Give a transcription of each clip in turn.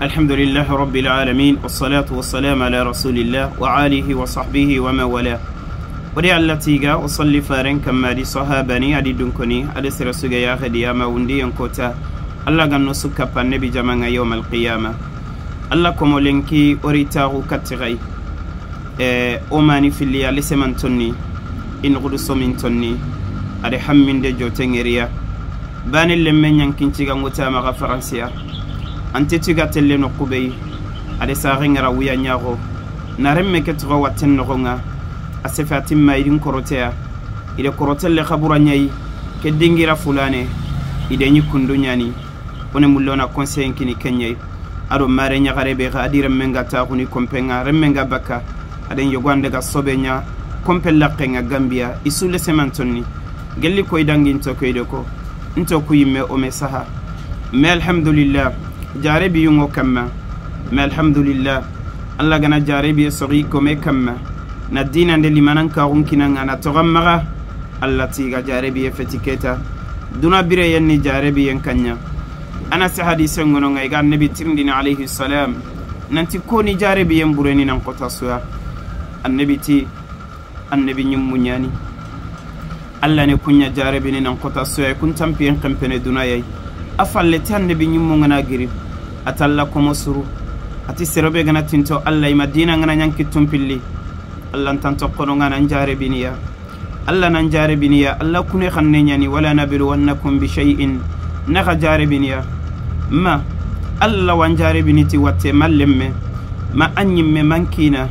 الحمد لله رب العالمين والصلاة والسلام على رسول الله وآله وصحبه وما والاه. ودي الله تيغا وصلي فارن كما دي صحابني ادي دونكوني ادي سرسوغا يا خدي ما وندي ينكوتا الله غنو سكا النبي جماعه يوم القيامه. الله كومولينكي اوريتاغو كاتغاي اوماني في اللي لسمنتوني ان غدو سومنتوني ادي حمين دي جوتنغريا بان اللي ينكنتي غوتا ما فرنسيا anti tiga telle no kubei ade sarenga wiya nyago naremme ke tuga watten no gonga asefati maidin korotea ide korotelle khabura nyai ke dingira fulane ide nyi kundu nyani one mullona conseil kini kenyai ado mare nyagare be adire menga ta kuni kompenga remmenga bakka aden yogande ga sobenya kompella kenga Gambia isule semantonni gelli koy dangin to koyde ko nto kuyimme o mesaha me alhamdulillah jarebi yungo kamma ma alhamdulillah alla gana jarebi sori ko me kamma na dina de limanan ka runkinanga na togamma alla tiga jarebi fetiketa duna bire yenni jarebi yen kanya ana si hadise ngono ngai ga nabi tirndina alayhi salam nanti ko ni jarebi yen bureni nan kota suya annabi ti annabi nyummunyani alla ne kunya jarebi ni nan kota suya kun tampiyen kampene duna yayi afalle tan nabi nyummu ngana giri atalla komo suru ati serobe gana tinto alla imadina ngana nyanki tumpilli alla tanto kono ngana jarebiniya alla nan jarebiniya alla kune khanne nyani wala nabiru wannakum bi shay'in naga jarebiniya ma alla wan jarebiniti watte mallemme ma anyimme mankina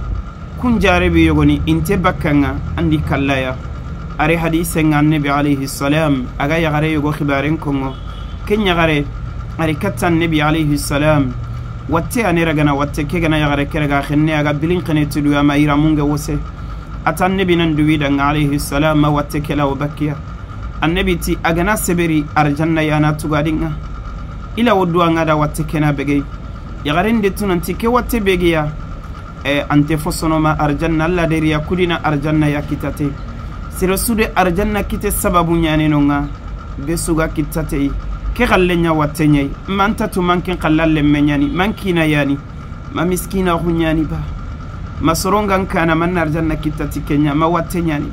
kun jarebi yogoni inte bakkanga andi kallaya ari hadise ngan nabi alayhi salam aga yagare yogo khibaren kongo kenya gare ari katan nabi alayhi salam watte anera gana watte ke gana yagare kerega khenne aga bilin khane tudu ama ira munga wose atan nabi nan duwi dan alayhi salam ma watte kela wabakiya annabi ti agana seberi arjanna yana tugadinga ila woddu anga da watte kena bege yagare ndi tunanti ke watte begeya e ante fosono ma arjanna alla deriya kudina arjanna yakitate sirosude arjanna kite sababu nyane nonga besuga kitate ke xallenya wattenyai manta tu mankin xallalle menyani mankina yani ma miskina hunyani ba ma sorongan kana man arjanna kittati kenya ma wattenyani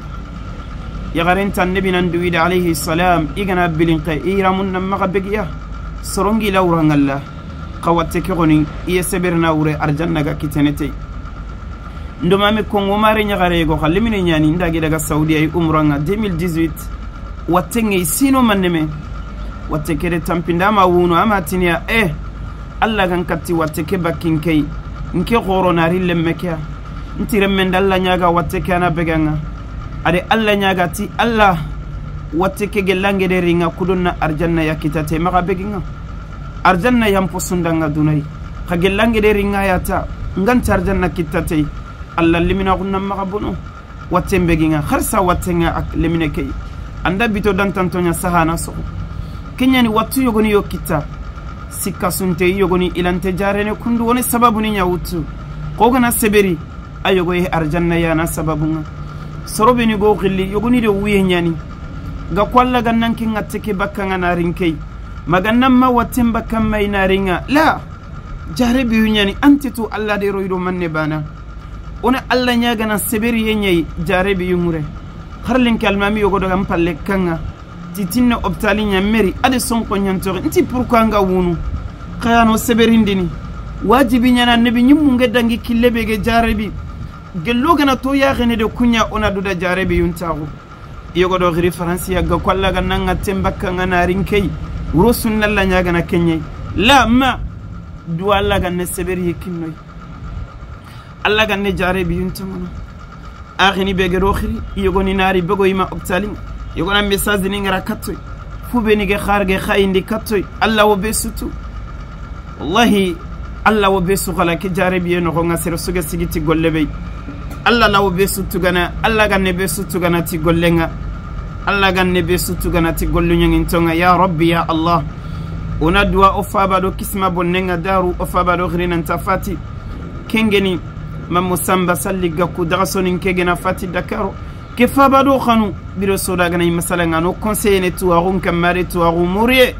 yagarenta annabi nan duwida alayhi salam igana bilinqa iramun nan magabegiya sorongi lawrangalla qawatte ke goni iye seberna wure arjanna ga kitenete ndomame kongo mare nyagare go xallemine nyani ndagi daga saudi ay umranga 2018 wattenge sino manneme watte kere tampindama wuno amatinia alla kan katti watte ke bakkinkei nke goro nari lemmekea ntire mendalla nyaga watte ke ana beganga ade alla nyaga ti alla watte ke gelange de ringa kudonna arjanna yakitate maga beginga arjanna yam posundanga dunai ka gelange de ringa yata nganta arjanna kitate alla limina gunna maga bono watte beginga kharsa wattenga limine kei anda bito dantantonya sahana so kenyani wattu yogoni yokitta sikka sunte yogoni ilante jarene kundu woni sababu ni nyawutu kogana seberi ayogo e arjanna yana sababunga sorobe ni go khilli yogoni de wuye nyani ga kwalla gannan kin atteke bakkanga narinkei magannan ma watten bakkan mai naringa la jarebi nyani antitu alla de roido manne bana ona alla nyaga na seberi yenyai jarebi yumure harlin kalmami yogo daga mpalle kanga titinne optali nyameri ade sonko nyantore nti pourquoi nga wunu kayano seberindini wajibi nyana nabi nyimunge dangi killebe ge jarebi gello gana to ya gene de kunya ona duda jarebi yuntago yogo do gri faransiya ga kwalla ga nanga tembakka nga narinkei wuro sunnalla nyaga na kenye la ma du alla ga ne seberi hikinnoy alla ga ne jarebi yuntamono akhini be ge rokhri yogo ni nari bego ima optali yogona message ni ngara kattoy fube ni ge kharge khayndi kattoy alla wo besutu wallahi alla wo besu khala ke jarebi no gonga sero suga sigiti golle be alla lawo besutu gana alla ganne besutu gana ti gollenga alla ganne besutu gana ti gollu nyangin tonga ya rabbi ya allah ona duwa o faba do kisma bonnenga daru o faba do khrinan tafati kengeni mamusamba salli gakku dagasonin kegena fati dakaro ke faba do khanu biro soda gana masala ngano conseiller ne tuwaru kamare tuwaru muriye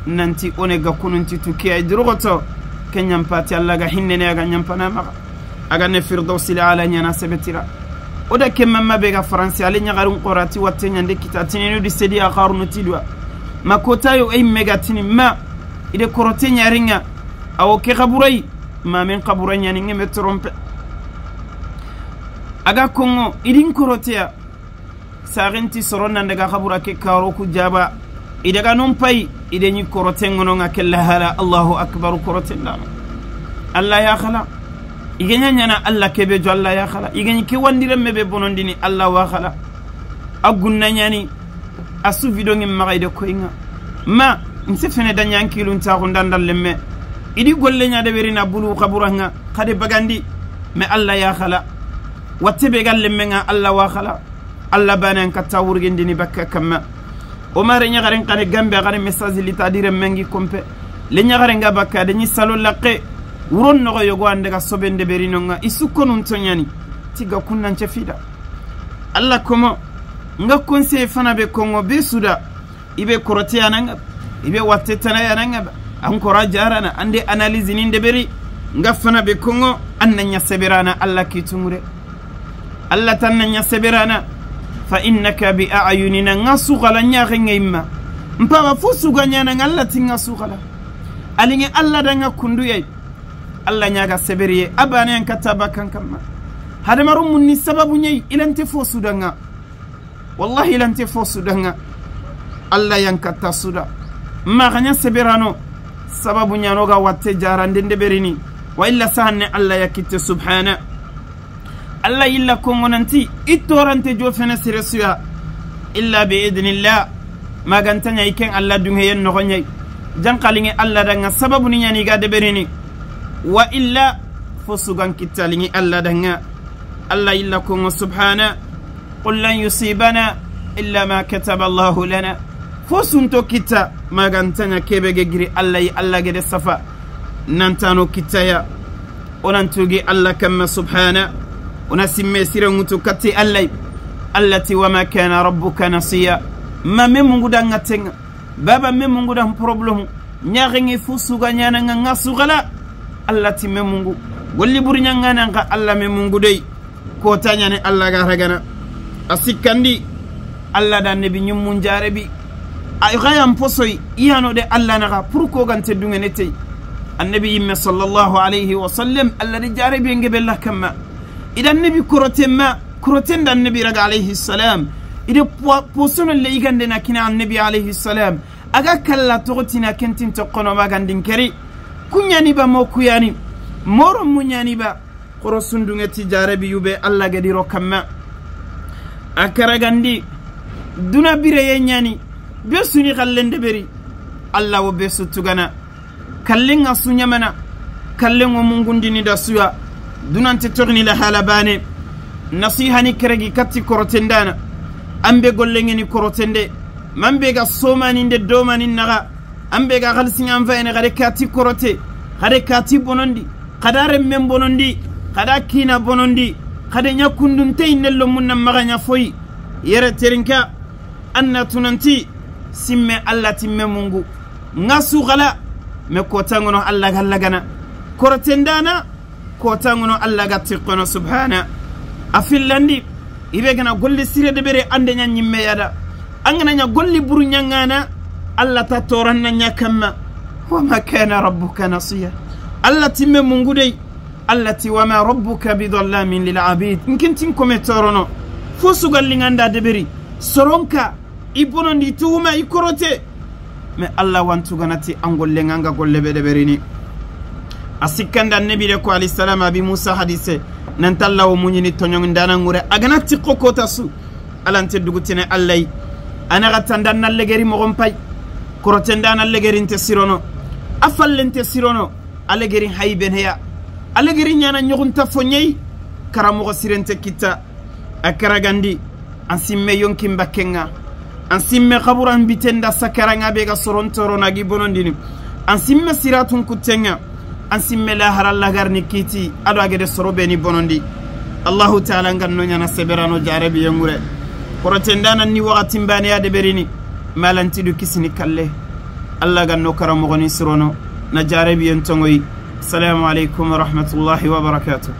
nanti one gakku nanti tuki ay drogoto Kenyan pati Allah ga hinnene aga nyampana maga aga ne firdausi ala nyana sebetira oda kemma be ga faransi ale nyagarun qorati watte nyande kitatini no di sedi akharunu tidwa makota yo ay megatini ma ide korote nyaringa awo ke kaburai ma men kaburai nyani ngeme trompe aga kongo idin korotea sarenti soronna daga kabura ke karo ku jaba idaga non pay ide ni korote ngono ngakella hala Allahu akbar korote ndama Allah ya khala igenya nyana Allah kebe jo Allah ya khala igenya ke wandire mebe bonondini Allah wa khala agunna nyani asu video ngem magaide koinga ma nse fene da nyankilun ta gondandal lemme idi golle nyaade werina bulu kaburanga khade bagandi me Allah ya khala wattebe galle menga Allah wa khala Allah banan katta wurgendini bakka kamma o mare nyagaren kane gambe gare message li tadire mengi kompe le nyagaren ga bakka de ni salo laqe wuron no yogo ande ga sobende berinonga isukonun tonyani tiga kunnan chefida Allah komo nga conseil fana be kongo be suda ibe korote ananga ibe watte tana ananga ankora jarana ande analyse ni ndeberi nga fana be kongo anna seberana Allah kitungure Allah tanna nya fa innaka bi a'yunina ngasuqala nyaxenga imma mpawa fusuga nyana Allah ti ngasuqala alinge Allah danga kundu yai Allah nyaga seberiye abane an kataba kankamma hadamaru munni sababu nyai ilante fosudanga wallahi ilante fosudanga Allah yankata suda ma ganya seberano sababu nyano ga watte jarande ndeberini wa illa sahanne Allah yakitte subhana Allah illa kongonanti itorante jo fene siresuya illa bi idnillah magantanya iken Allah dunhe no gonyai jankalinge Allah danga sababu ni nyani ga deberini wa illa fusugan kitalinge Allah danga Allah illa kongo subhana qul lan yusibana illa ma kataba Allah lana fusunto kita magantanya kebege giri Allah Allah gede safa nantano kitaya onantugi Allah kamma subhana onasimme sirangutu kati Allah allati wama kana rabbuka nasiya ma memungu danga tenga baba memungu dan problem nyaringi fusuga nyana ngasugala allati memungu golli buri nyangana nga Allah memungu dey ko tanyane Allah ga ragana asikandi Allah dan nabi nyummun jarebi ay gayam posoy iyano de Allah naga pour ko gante dungene tey annabi yimme sallallahu alayhi wa sallam Allah de jarebi ngebella kamma idan nabi korotemma koroten dan nabi raga alayhi salam ide posono le igande na kina annabi alayhi salam aga kalla togotina kentin tokono magandin keri kunyani ba mokuyani moro munyani ba korosundungeti jarebi yube Allah gadiro kamma akaragandi duna bireye nyani besuni kallende beri Allah wo besu tugana kallenga sunyamana kallengo mungundini da suya dunante torni la halabane nasihani keregi katti korotendana ambe gollengeni korotende mambe ga somani nde domani naga ambe ga khalsin amfa ene gade kati korote gade kati bonondi kadare men bonondi kada kina bonondi kada nyakundunte inello munna maganya foyi yere terinka anna tunanti simme Allah timme mungu ngasu gala me kotangono Allah galagana korotendana kotangono Allah gatiqono subhana afillandi ibe gana golli sire de bere ande nya nyimme yada angana nya golli buru nyangana Allah ta toranna nya kamma wa ma kana rabbuka nasiya Allah timme mungu dey Allah ti wa ma rabbuka bidallamin lil abid inkintin ko me torono fosu galli nganda de beri soronka ibonondi tuuma ikorote me Allah wantu ganati angolle nganga golle be de berini asikanda nabi de ko alayhi salam abi musa hadise nantalla wo munyini tonyong ndana ngure agana tikko kota su alante dugutine allay ana gatanda nalegeri mo gompay korote ndana legeri nte sirono afallente sirono alegeri hayben heya alegeri nyana nyogunta fonyei karamogo sirente kita akaragandi ansimme yonkin bakkenga ansimme khaburan bitenda sakaranga be ga sorontoro nagi bonondini ansimme siratun kutenga ansimme la haralla garni kiti ado agede sorobe ni bonondi Allahu ta'ala nganno nyana seberano jarabi yengure korotendana ni wakati mbane ade berini malanti du kisini kalle Allah ganno karamogo ni sirono na jarabi yentongoyi السلام عليكم ورحمة الله وبركاته.